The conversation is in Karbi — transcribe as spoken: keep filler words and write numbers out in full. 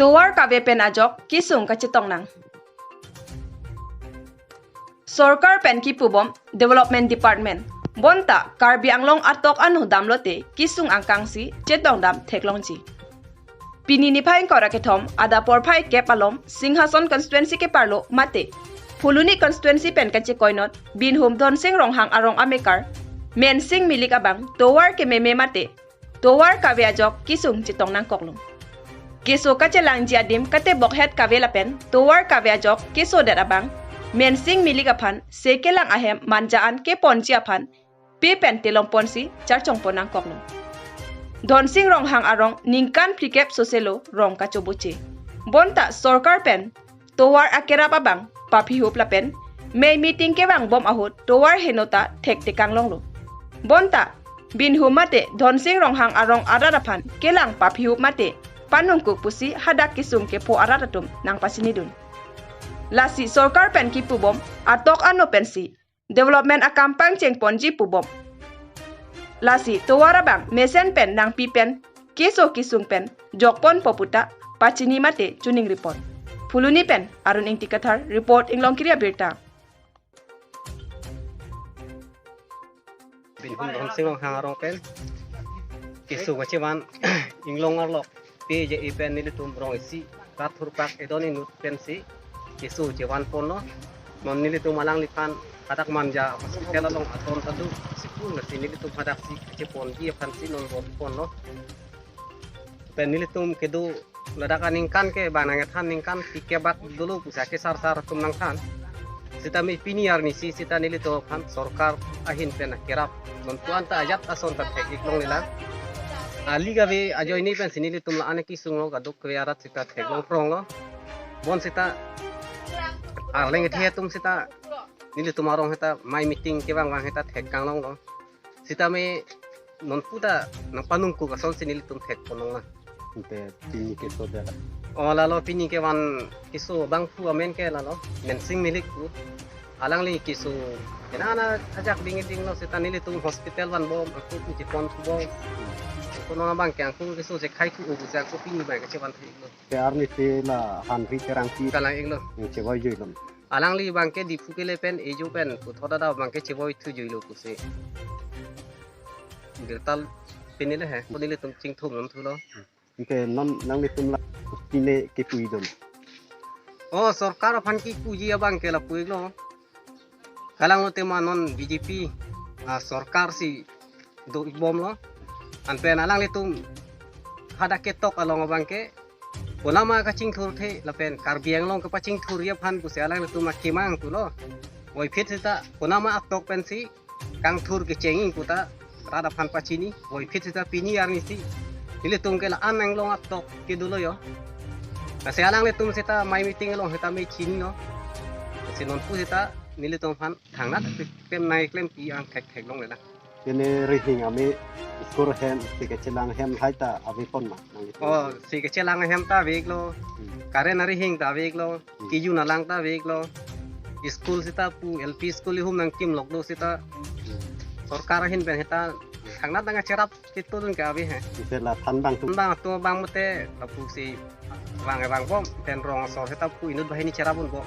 Tovar kave pen ajok kesung kachetong nang. Sorkar pen kipubom Development Department, bonta Karbi Anglong atok ano damlote kesung angkangsi chetongdam theklongji. Pini niphai ingkoi ra kethom adap porphai kep alom Singhason constituency keparlo mate Phuloni constituency pen kachekoinot Binhum Dhonsing Ronghang arong amekar Mensing Milik abang tovar kememe mate tovar kave ajok kesung chetong nangkoklo. Keso kachelangji adim katebok het kave lapen tovar kave ajok kesodet abang Mensing Milik aphan se kelang ahem manja an keponji aphan pe pen telongponsi charchongpon nangkoklo. Dhonsing Ronghang arong ningkan phlikep soselo rong kachoboche. Bonta sorkar pen tovar akerap abang paphihup lapen mei meeting kevangbom ahut tovar henota thektekang longlo. Bonta Binhum mate Dhonsing Ronghang arong arat aphan kelang paphihup mate panungkuk pusi hadak kesung kepho arat atum nangpachinidun. Lasi sorkar pen kipubom atok ano pensi development akam pangchengponji pubom. Lasi tovar abang mesen pen nangpi pen keso kesung pen jokponpo puta pachini mate chuning report. Phuloni pen Arun Ingti Kathar report, Inglongkiri Abirta. Binhum Dhonsing Ronghang arong pen keso kachevan inglong arlok pe je ipen nelitum rong isi rat thurpak edon inut pensi keso chevanponlo. Non nelitum alangliphan hadak manja hospital along aton tadu sikul nasi nelitum hadaksi cheponji aphansi non botponlo. Pen nelitum kedo ladak aningkan ke bang nangthan ningkan phlikep bak dolo pusi kesarsar atum nangthan. Sitame pini arnisi sita nelitum aphan sorkar ahin pen kerap nonpu anta ajat ason ta thek-ik longlelang. Ali kave ajoine pensi nelitum la-an kesunglo, kadokave arat sita theklong pronglo. Bon sita arleng ethe atum sita nelitum arong sita mei meeting kevangbang sita thekkang longlo. Sitame nonpu ta nangpanungkuk asonsi nelitum thekpon longlo. Ante pini keso dela. O lalo pini kevan keso abangphu amen ke lalo Mensing Milik pu. Alangli keso ena ana ajak dingdinglo sita nelitum hospital vanbom, angko pu cheponbom. Angko non abang ke angko keso chekhai thu ubu se angko pini abang ke chevan theklo. Te arnisi la hanri terangpi kalang-iklo. Chevoi juilo. Alangli abang ke Diphu kele pen ejo pen puthot ada abang ke chevoi thu juilo pusi birta pinile he. Ko nelitum chingthum non thulo. Anke non nanglitum la pine kepuidun. O sorkar aphan kepuji abang ke lapu-iklo. Kalanglo tema non B J P, ah, sorkar si do-ikbomlo. Anpen alanglitum hadak ketok along abang ke konama kachingthurthe lapen Karbi Anglong kepachingthurji aphan pusi alanglitum akemang pulo. Voiphit sita konama atok pensi kangthur kecheng-ik puta rat aphan pachini. Voiphit sita pini arnisi nelitum ke la-an Anglong atok kedolo yo. Lasi alanglitum sita mei meeting along sita mei chinilo. Lasi nonpu sita nelitum aphan thangnat klemnei klempi angthek theklonglelang. Pini rihing ame school hem, si kachelang hem hai ta avepon ma nanglitum? O, si kachelang hem ta ave-iklo. Hmm. Current arihing ta ave-iklo. Hmm. Kejun alang ta ave-iklo. School sita pu L P school ihum nangkimlok do sita. Hmm. Sorkar ahin pen sita thangnat nangcherap ketodun ke ave he. Ante la thanbang atum? Thanbang atum abang mate lapusi vang vangbom, pen rong asor sita pu inut banghini cherap unbom.